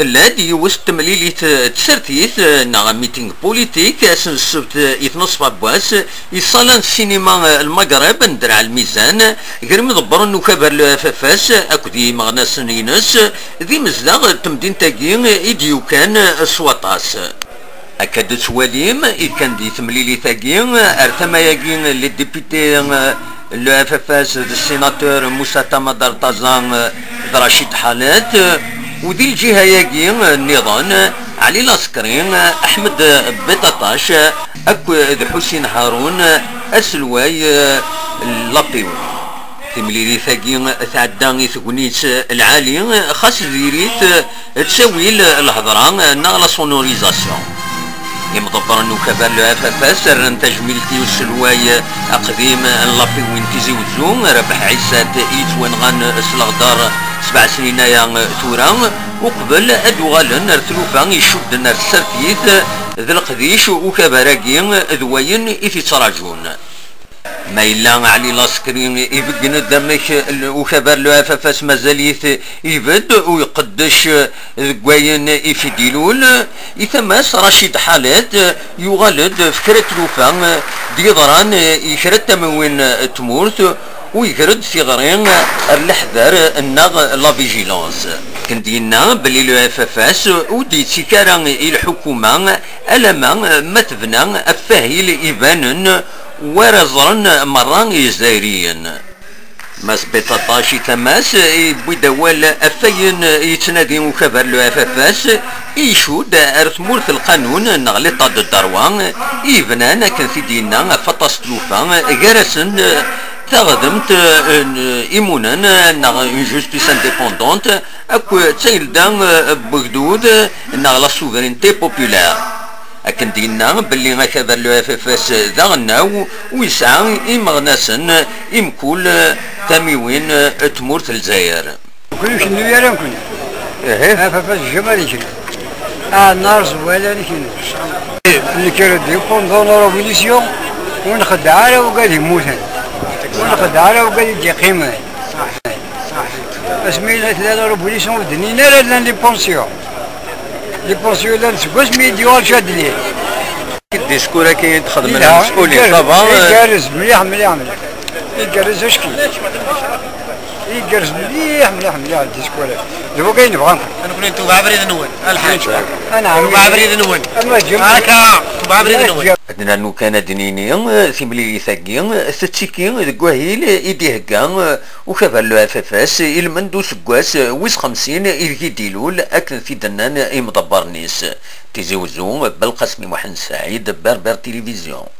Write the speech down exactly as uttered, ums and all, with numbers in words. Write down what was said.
Tella-d yiwet n temlilit n tsertit, eh, neɣ meeting politique, ass n ssebt, eh, i tnaṣfa n wass, i ṣṣala n ssinima, eh, Lmagreb n Draɛ Lmizan, gar imḍebbren n ukabar n le F F S akked yimeɣnasen-ines, d imezdaɣ n temdint-agi i d-yukan, eh, s waṭas. Akka d-tettwalim, ikkan di temlilit-agi, ar tama-agi, les députés, eh, le F F S d sénateur Moussa Tamadar Taza, eh, d Rachid Halet, eh, u di lǧiha-agi, eh, nniḍen, eh, Ali Laskri, eh, Ahmed Betatac, eh, akked Ḥusin Haroun, eh, aselway, eh, Lapiwi. Timlilit-agi tɛedda i tegnit lɛali, xas diri-t ttawil lhedra neɣ la sonorisation. Imḍebbren n ukabar le F F S rran tajmilt i uselway aqdim n Lapiwi n Tizi Wezzu, Rabeḥ Ɛissat, i yettwanɣan s leɣder sebɛa snin aya tura, uqbel ad uɣalen ar tlufa icudden ar tsertit d leqdic ukabar-agi d wayen i t-ittrajun. Ma yella Ɛli Laskri ibeggen-d amek l-, ukabar n le F F S mazal-it ibedd u iqeddec deg wayen i f-id-ilul, i tama-s Racid Ḥaled yuɣal-d f kra n tlufa d-yeḍran i kra n tamiwin n tmurt, u iger-d tiɣri ar leḥder neɣ la vigilance. Akken d-yenna belli le F F S ur d-yettik ara i lḥukuma alamma ma tebna ɣef wahil ibanen wara ẓren merra Yizzayriyen. Mass Betaṭac i tama-s yewwi-d awal ɣef wayen yettnadi ukabar n le F F S, icudd ar tmurt n lqanun neɣ l'état de droit i yebnan, akken t-id-yenna, ɣef waṭas n tlufa, gar-asen taɣdemt n imunen neɣ une justice indépendante, akked tayelda n wegdud neɣ la souveraineté populaire. Akken d-yenna belli akabar n le F F S d aɣelnaw u yesɛa imeɣnasen i mkul tamiwin n tmurt n Lezzayer. Ur icennu ara nekkni. Aha. F F S jamais icennu. Ah, nars wala icennu. Nekk dépendant de la révolution, ur nxeddeɛ ara wigad yemmuten. Ur nxeddeɛ ara wigad i d-yeqqimen. Asmi yella tella la révolution, ur d-nnin ara llan les pensions. Les pensions llan seg wasmi i d-yuɣal Chadli. Discours-agi i d-xedmen yelha, imsefhulin, igerrez, ça va, euh, igerrez mliḥ, mliḥ, mliḥ. Igerrez acki. Igerrez mliḥ, mliḥ, mliḥ discours-agi. D wagi i nebɣa. Nekkni ntubeɛ abrid-nwen, a lḥaǧ. Anɛam. Ntubeɛ abrid-nwen. Ama ǧem-, akka, ntubeɛ abrid-nwen. Ad nernu kan ad d-nini, timlilit-agi tettiki deg wahil i d-ihegga ukabar n le F F S i lmend useggas wis xemsin ideg i d-ilul, akken t-id-nnan imḍebbren-is. Tizi Wezzu, Belqasem Muḥend Saɛid, Berber Télévision.